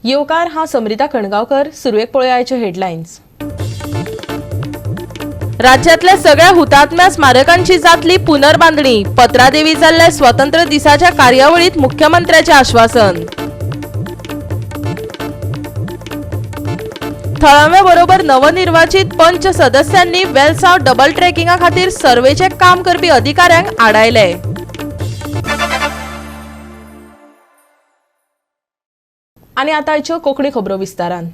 येवकार. हांव समरिता खणगांवकर. सुरवेक पळोवया आयच्यो हेडलायन्स. राज्यातल्या सगळ्या हुतात्म्या स्मारकांची जातली पुनर्बांधणी. पत्रादेवी जाल्ल्या स्वातंत्र्य दिसाच्या कार्यावळीत मुख्यमंत्र्याचे आश्वासन. थळाव्या बरोबर नवनिर्वाचित पंच सदस्यांनी वेलसाव डबल ट्रेकिंगा खातीर सर्वेचे काम करपी अधिकाऱ्यांक आडायले. आनी आतां आयच्यो कोंकणी खबरो विस्तारान.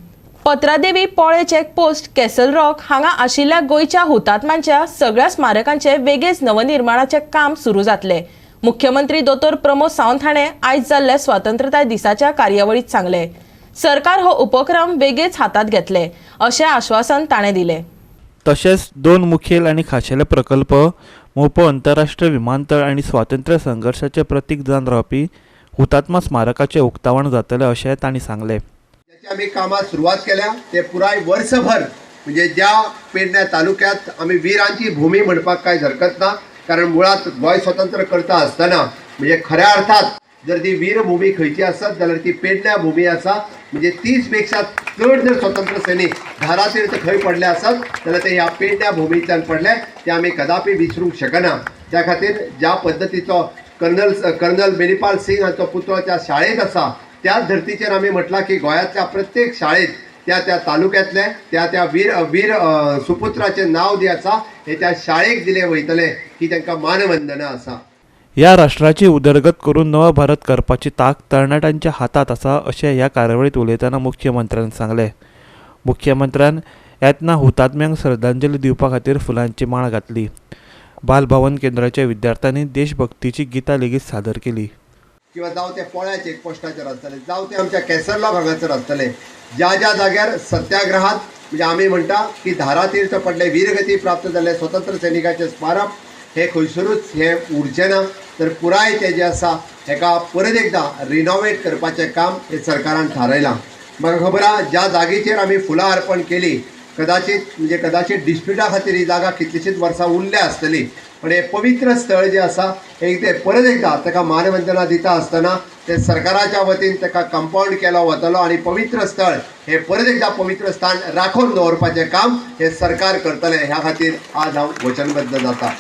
पत्रादेवी पोळे चेकपोस्ट कॅसल रॉक हांगा आशिल्ल्या गोंयच्या हुतात्म्यांच्या सगळ्या स्मारकांचे वेगेच नवनिर्माणाचें काम सुरू जातलें, मुख्यमंत्री दोतोर प्रमोद सावंत हाणें आयज जाल्ल्या स्वातंत्र्यताय दिसाच्या कार्यावळीत सांगलें. सरकार हो उपक्रम वेगेच हातात घेतले अशें आश्वासन ताणें दिलें. तशेंच दोन मुखेल आनी खाशेले प्रकल्प, मोपो अंतरराष्ट्रीय विमानतळ आनी स्वातंत्र्य संघर्शाचें प्रतीक जावन रावपी हुतात्मा स्मारकाचें उक्तावण जातलें अशें तांणी सांगलें. ज्याची आमी कामां सुरवात केल्या ते पुराय वर्सभर, म्हणजे ज्या पेडण्या तालुक्यात आमी विरांची भूमी म्हणपाक कांय हरकत ना, कारण मुळात गोंय स्वतंत्र करता आसतना म्हणजे खऱ्या अर्थात जर ती वीरभूमी खंयची आसत जाल्यार ती पेडण्या भूमी आसा. म्हणजे 30 पेक्षा चड जर स्वतंत्र सैनीक धारातीर्थ खंय पडले आसत जाल्यार ते ह्या पेडण्या भुमींतल्यान पडले, ते आमी कदापी विसरूंक शकना. त्या खातीर ज्या पद्दतीचो कर्नल बेनीपाल सिंग हांचो पुतळो त्या शाळेंत आसा, त्याच धर्तीचेर आमी म्हटलां की गोंयांतल्या प्रत्येक शाळेंत त्या त्या तालुक्यांतले त्या त्या वीर वीर सुपुत्राचें नांव जें आसा हें त्या शाळेक दिलें वयतलें, ही तांकां मानवंदना आसा. ह्या राष्ट्राची उदरगत करून नवो भारत करपाची तांक तरणाट्यांच्या हातात आसा अशें ह्या कार्यावळींत उलयतना मुख्यमंत्र्यान सांगलें. मुख्यमंत्र्यान येतना हुतात्म्यांक श्रद्धांजली दिवपा खातीर फुलांची माळ घातली. बालभवन केंद्राच्या विद्यार्थ्यांनी देशभक्तीची गितां लेगीत सादर केली. किंवा जावं ते पोळ्या चेकपोस्टाचेर आसतलें, जावं ते आमच्या केसरलॉक हांगासर आसतलें, ज्या ज्या जाग्यार सत्याग्रहात म्हणजे आमी म्हणटा की धारातीर्थ पडले, वीरगती प्राप्त जाल्ले स्वतंत्र सैनिकाचें स्मारक हे खंयसरूच हें उरचें ना, तर पुराय तें जें आसा हेका परत एकदां रिनोवेट करपाचें काम हें सरकारान थारायलां. म्हाका खबर आहा, ज्या जागेचेर आमी फुलां अर्पण केली, कदाचित म्हणजे कदाचित डिस्प्युटा खातीर ही जागा कितलीशींच वर्सां उरल्या आसतली, पण हें पवित्र स्थळ जें आसा एक तें परत एकदां ताका मानवंदना दिता आसतना तें सरकाराच्या वतीन ताका कंपावंड केलो वतलो आनी पवित्र स्थळ हें परत एकदां पवित्र स्थान राखून दवरपाचें काम हें सरकार करतलें, ह्या खातीर आज हांव वचनबद्ध जाता.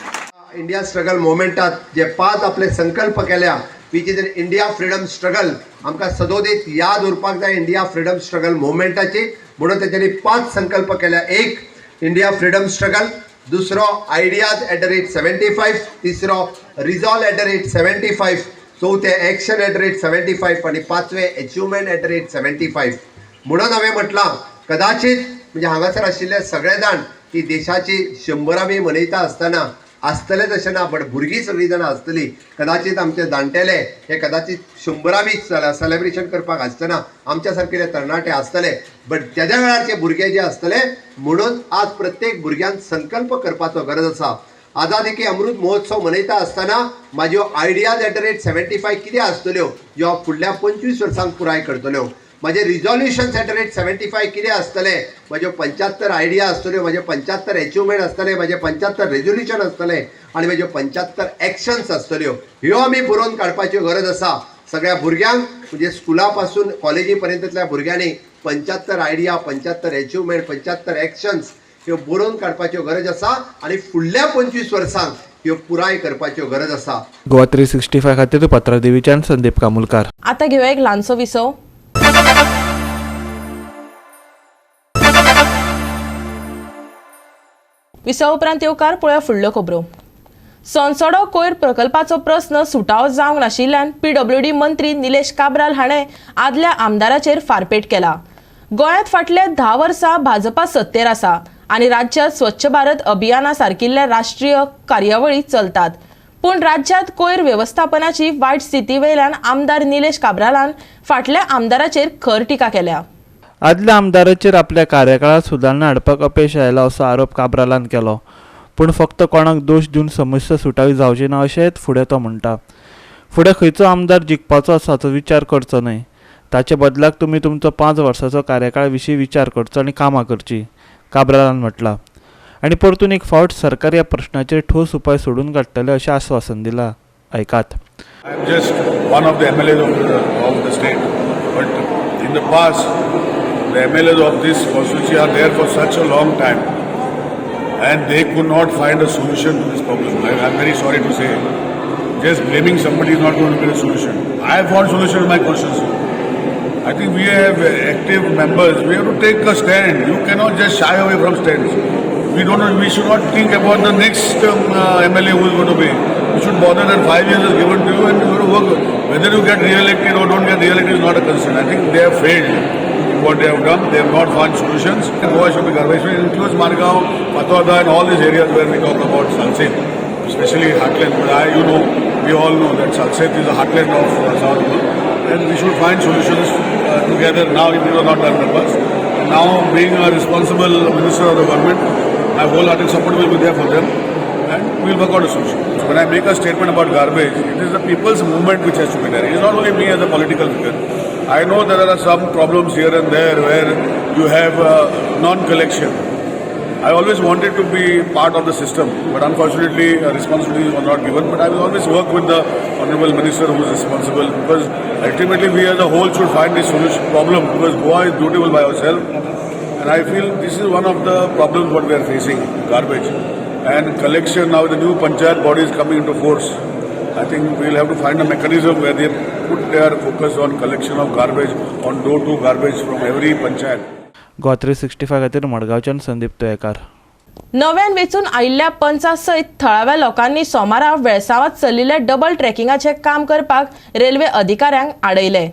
इंडिया स्ट्रगल मुवमेंटात जे 5 आपले संकल्प केल्या, which is an India freedom struggle, आमकां सदोदीत याद उरपाक जाय इंडिया फ्रिडम स्ट्रगल मुवमेंटाची, म्हणून तेच्यांनी 5 संकल्प केल्या. एक, इंडिया फ्रिडम स्ट्रगल, दुसरो आयडियाज एट the rate 75, तिसरो रिजॉल्व एट the rate 75, चवथे एक्शन एट the rate 75 आनी पांचवे अचिवमेंट एट the rate 75. म्हणून हांवें म्हटलां, कदाचित म्हणजे हांगासर आशिल्ले सगळे जाण की देशाची 100वी मनयता आसतना आसतलेच अशें ना, बट भुरगीं सगळीं जाणां आसतलीं. कदाचित आमचे जाणटेले हे कदाचित 100वी सेलेब्रेशन करपाक आसतना आमच्या सारकेले तरणाटे आसतले, बट तेज्या वेळारचे भुरगे जे आसतले, म्हणून आज प्रत्येक भुरग्यान संकल्प करपाचो गरज आसा. आझादी की अमृत महोत्सव मनयता आसतना म्हाज्यो आयडियाज एट the rate 75 कितें आसतल्यो ज्यो हांव फुडल्या 25 वर्सांक पुराय करतल्यो, म्हाजे रिजोल्युशन्स एट the rate 75 कितें आसतलें, म्हाज्यो 75 आयडिया आसतल्यो, म्हाजे 75 एचिवमेंट आसतले, म्हाजे 75 रेजोल्युशन आसतले आनी म्हाज्यो 75 एक्शन्स आसतल्यो, ह्यो आमी बरोवन काडपाच्यो गरज आसा. सगळ्या भुरग्यांक म्हणजे स्कुला पासून कॉलेजी पर्यंतल्या भुरग्यांनी 75 आयडिया, 75 एचिवमेंट, 75 एक्शन्स ह्यो बरोवन काडपाच्यो गरज आसा आनी फुडल्या 25 वर्सांक ह्यो पुराय करपाच्यो गरज आसा. गोवा 365 खातीर पत्रादेवीच्यान संदीप कामुलकार. आतां घेवया एक ल्हानसो विसव. विसवा उपरांत येवकार. पळोवया फुडल्यो खबरो. सोनसडो कोयर प्रकल्पाचो प्रस्न सुटावो जावंक नाशिल्ल्यान पीडब्ल्यूडी मंत्री निलेश काब्राल हाणें आदल्या आमदाराचेर फारपेट केला. गोंयांत फाटल्या 10 वर्सां भाजपा सत्तेर आसा आनी राज्यांत स्वच्छ भारत अभियाना सारकिल्ल्या राष्ट्रीय कार्यावळी चलतात, पूण राज्यांत कोयर वेवस्थापनाची वायट स्थिती वयल्यान आमदार निलेश काब्रालान फाटल्या आमदाराचेर खर टिका केल्या. आदल्या आमदाराचेर आपल्या कार्यकाळात सुदारणा हाडपाक अपेश आयला असो आरोप काब्रालान केलो. पूण फक्त कोणाक दोश दिवन समस्या सुटावी जावची ना अशेंच फुडें तो म्हणटा. फुडें खंयचो आमदार जिखपाचो आसा हाचो विचार करचो न्हय, ताचे बदलाक तुमी तुमचो 5 वर्सांचो कार्यकाळ विशीं विचार करचो आनी कामां करचीं, काब्रालान म्हटलां. आनी परतून एक फावट सरकार ह्या प्रश्नाचेर ठोस उपाय सोडून काडटले अशें आस्वासन दिलां. आयकात. I am just one of the MLAs of the state, but in In the past, the MLAs of this constituency are there for such a long time and they could not find a solution to this problem. I am very sorry to say. Just blaming somebody is not going to be a solution. I have found solution in my constituency. I think we have active members. We have to take a stand. You cannot just shy away from stands. We don't. We should not think about the next MLA who is going to be. You should bother that 5 years is given to you and you got to work. Whether you get re-elected or don't get re-elected is not a concern. I think they have failed in what they have done. They have not found solutions. Goa should be garbage free. It includes Margao, Fatorda and all these areas where we talk about Salcete, especially heartland. But we all know that Salcete is the heartland of South Goa, and we should find solutions together now if it was not done in the past. And now, being a responsible minister of the government, my wholehearted support will be there for them and we'll work out a solution. So when I make a statement about garbage, it is the people's movement which has to be there. It is not only me as a political figure. I know there are some problems here and there where you have non-collection. I always wanted to be part of the system, but unfortunately, responsibilities were not given. But I will always work with the honorable minister who is responsible, because ultimately we as a whole should find a solution problem, because Goa is beautiful by ourselves, and I feel this is one of the problems what we are facing: garbage and collection. Now the new panchayat body is coming into force. I think we will have to find a mechanism where they put their focus on collection of garbage, on door to garbage from every panchayat. Goa 365 खातीर मडगांवच्यान संदीप तुयेकार. नव्यान वेंचून आयिल्ल्या पंचा सयत थळाव्या लोकांनी सोमारा वेळसांवात चलिल्ल्या डबल ट्रॅकिंगाचें काम करपाक रेल्वे अधिकाऱ्यांक आडयले.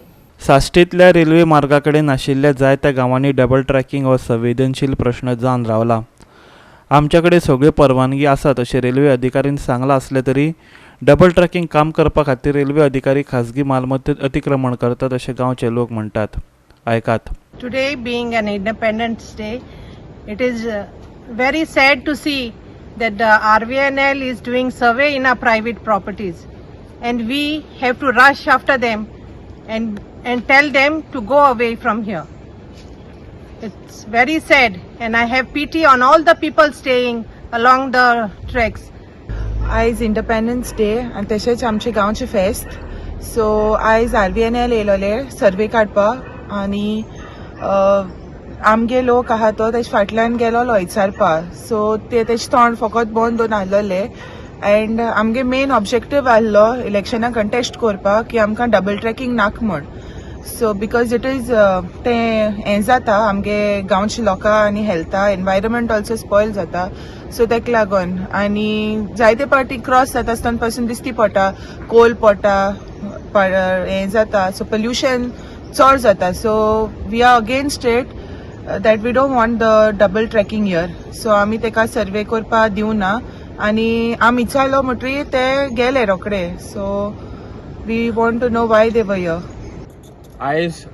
साश्टींतल्या रेल्वे मार्गा कडेन आशिल्ल्या जायत्या गांवांनी डबल ट्रॅकिंग हो संवेदनशील प्रश्न जावन रावला. आमच्या कडेन सगळ्यो परवानगी आसात अशें रेल्वे अधिकाऱ्यान सांगलां आसलें तरी डबल ट्रॅकिंग काम करपा खातीर रेल्वे अधिकारी खाजगी मालमत्तेत अतिक्रमण करतात अशें गांवचे लोक म्हणटात. आयकात. Today being an Independence Day, it is very sad to see that the RVNL is doing survey in our private properties and we have to rush after them and tell them to go away from here. It's very sad and I have pity on all the people staying along the tracks. आयज independence day आनी तशेंच आमचे गांवचें फेस्त. So आयज RVNL येयलोले survey काडपाक आनी आमगे लोक आहा तो तेजे फाटल्यान गेलोलो विचारपा. सो ते तेजे तोंड फकत बंद दवरून आहलोले. एंड आमगे मेन ऑब्जेक्टीव आहलो इलेक्शनाक कंटेस्ट करपाक की आमकां डबल ट्रॅकिंग नाका म्हण. सो because it is तें हें जाता आमगे गांवच्या लोकां आनी हेल्था, एनवायरमेंट ऑल्सो स्पॉयल जाता. सो तेका लागून आनी जायते पावटी क्रॉस जाता आसतना पासून दिसती पडटा, कोल पडटा, हें जाता. सो पोल्युशन चड जाता. So we are against it, that we don't want the double tracking here. So आमी तेका सर्वे करपा दिवना आनी आमी विचारलो म्हणटरी ते गेले रोखडे. So we want to know why they were here. आयज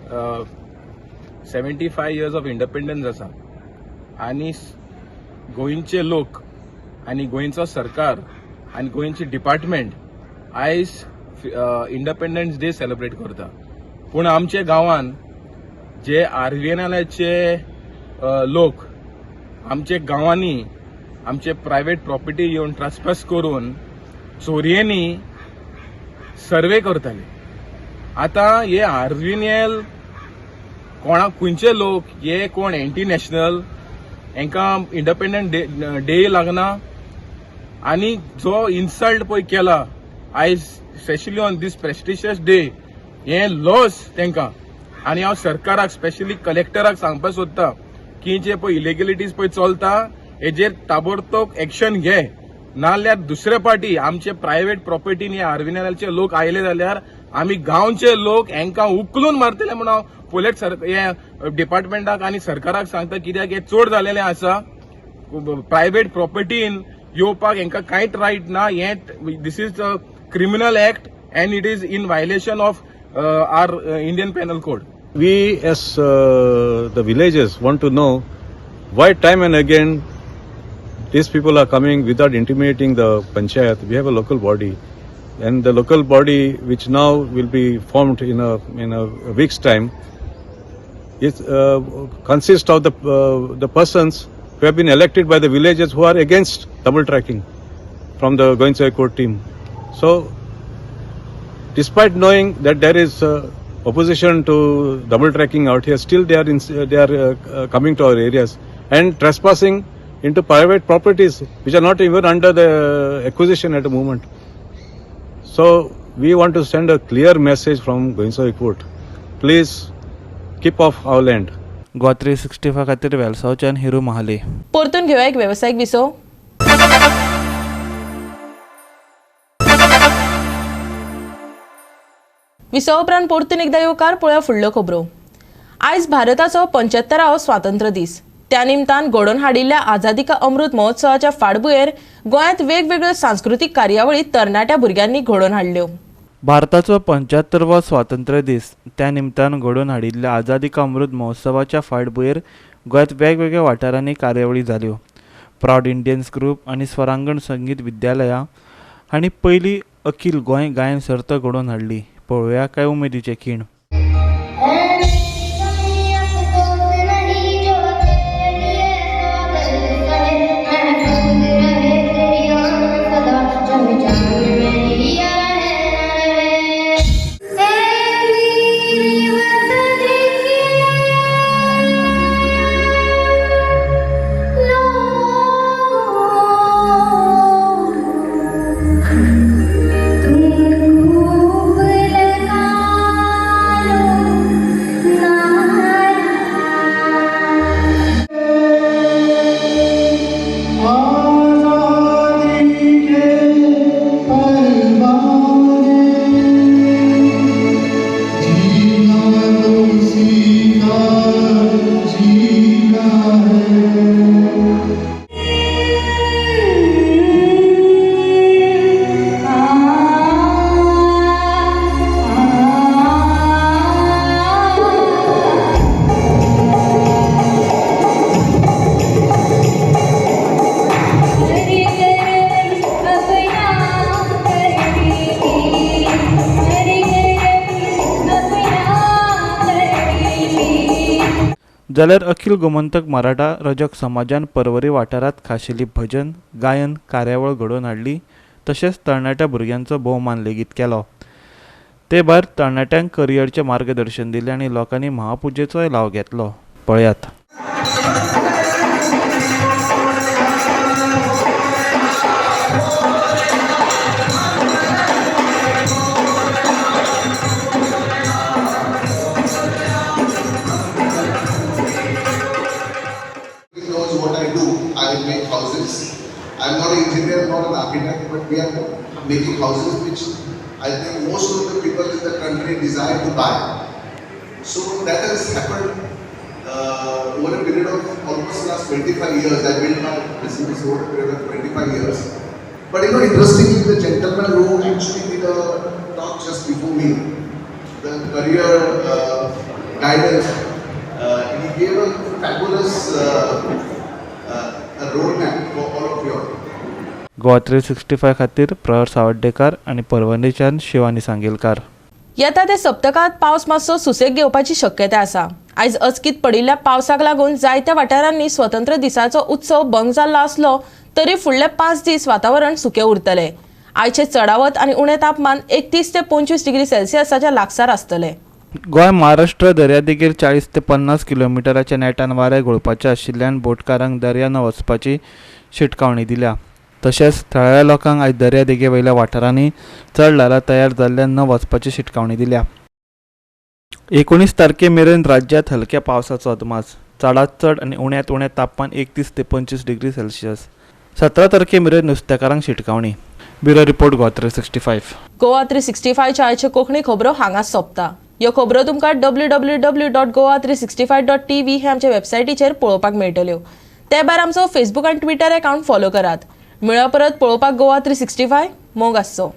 75 years of independence आसा आनी गोंयचे लोक आनी गोंयचो सरकार आनी गोंयची डिपार्टमेंट आयज इंडिपेंडन्स डे सेलिब्रेट करता. पूण आमच्या गांवान जे आरवीएनएलाचे लोक आमच्या गांवांनी आमचे प्रायवेट प्रॉपर्टी येवन ट्रस्पास करून चोरयेंनी सर्वे करताले. आतां हे आरवीएनएल कोणा खंयचे लोक हे कोण एंटी नॅशनल, हांकां इंडिपेंडंट डे लागना. आनी जो इन्सल्ट पळय केला आयज, specially on this prestigious day, हे लॉस तांकां. आनी हांव सरकाराक, स्पेशली कलेक्टराक सांगपाक सोदता की जे पळय इलिगलिटीज पळय चलता हेजेर ताबडतोब एक्शन घे, नाल्यार दुसरे पाटी आमचे प्रायव्हेट प्रॉपर्टीन हे आरवीएनएलचे लोक आयले जाल्यार आमी गांवचे लोक हांकां उखलून मारतले म्हणून हांव पोलीस सर हे डिपार्टमेंटाक आनी सरकाराक सांगता. कित्याक हे चड जालेलें आसा. प्रायव्हेट प्रॉपर्टीन येवपाक हांकां कांयच रायट ना. हे this is a criminal act and it is in violation of our Indian Penal Code. We as the villagers want to know why time and again these people are coming without intimating the panchayat. We have a local body, and the local body, which now will be formed in a week's time, is consists of the persons who have been elected by the villagers who are against double tracking from the Goencho Accord team. So, despite knowing that there is opposition to double tracking out here. Still they are coming to our areas and trespassing into private properties which are not even under the acquisition at the moment. So we want to send a clear message from Goencho Ekvott. Please keep off our land. Goa 365 खातीर वेलसावच्यान हिरू महाले. परतून घेवया एक वेवसायीक विसव. विसवा उपरांत परतून एकदा येवकार. पळोवया फुडल्यो खबरो. आयज भारताचो 75वो स्वातंत्र्य दीस. त्या निमतान घडोवन हाडिल्ल्या आझादी का अमृत महोत्सवाच्या फाटभुंयेर गोंयांत वेगवेगळ्यो सांस्कृतीक कार्यावळी तरणाट्या भुरग्यांनी घडोवन हाडल्यो. भारताचो 75वो स्वातंत्र्य दीस त्या निमतान घडोवन हाडिल्ल्या आझादी का अमृत महोत्सवाच्या फाटभुंयेर गोंयांत वेगवेगळ्या वाठारांनी कार्यावळी जाल्यो. प्रावड इंडियन्स ग्रुप आनी स्वरांगण संगीत विद्यालया हांणी पयली अखिल गोंय गायन सर्त घडोवन हाडली. पळोवया काय उमेदीचे खीण. जाल्यार अखिल गोमंतक मराठा रजक समाजान परवरी वाठारांत खाशेली भजन गायन कार्यावळ घडोवन हाडली. तशेंच तरणाट्या भुरग्यांचो भोवमान लेगीत केलो. ते भायर तरणाट्यांक करियरचें मार्गदर्शन दिलें आनी लोकांनी महापुजेचोय लाव घेतलो. पळयात. I'm not an engineer, not an architect, but we are making houses which I think most of the people in the country desire to buy. So that has happened over a period of almost last 25 years. I built my business over a period of 25 years. But you know, interestingly, the gentleman who actually did a talk just before me, the career guidance, he gave a fabulous a roadmap for all of you. Goa 365 खातीर प्रहर सावड्डेकार आनी परवरीच्यान शिवानी सांगेलकार. येता ते सप्तकांत पावस मातसो सुसेग घेवपाची शक्यताय आसा. आयज अचकीत पडिल्ल्या पावसाक लागून जायत्या वाठारांनी स्वतंत्र दिसाचो उत्सव भंग जाल्लो आसलो तरी फुडले 5 दीस वातावरण सुकें उरतलें. आयचे चडावत आनी उणें तापमान 31 ते 25 डिग्री सेल्सियसाच्या लागसार आसतलें. गोंय महाराष्ट्र दर्यादेगेर 40 ते 50 किलोमिटराच्या नेटान वारें घोळपाचें आशिल्ल्यान बोटकारांक दर्या न वचपाची शिटकावणी दिल्या. तशेंच थळाव्या लोकांक आयज दर्यादेगे वयल्या वाठारांनी चड ल्हारां तयार जाल्ल्यान न वचपाची शिटकावणी दिल्या. 19 तारखे मेरेन राज्यांत हलक्या पावसाचो अदमास. चडांत चड आनी उण्यांत उणें तापमान 31 ते 25 डिग्री सेल्सियस. 17 तारखे मेरेन नुस्तेकारांक शिटकावणी. Bureau report, Goa 365. Goa 365च्या आयच्यो कोंकणी खबरो हांगाच सोंपता. ह्यो खबरो तुमकां www.goa365.tv हे आमच्या वेबसायटीचेर पळोवपाक मेळटल्यो. ते भायर आमचो फेसबूक आनी ट्विटर अकावंट फॉलो करात. मेळया परत पळोवपाक गोवा 365. मोग आसचो.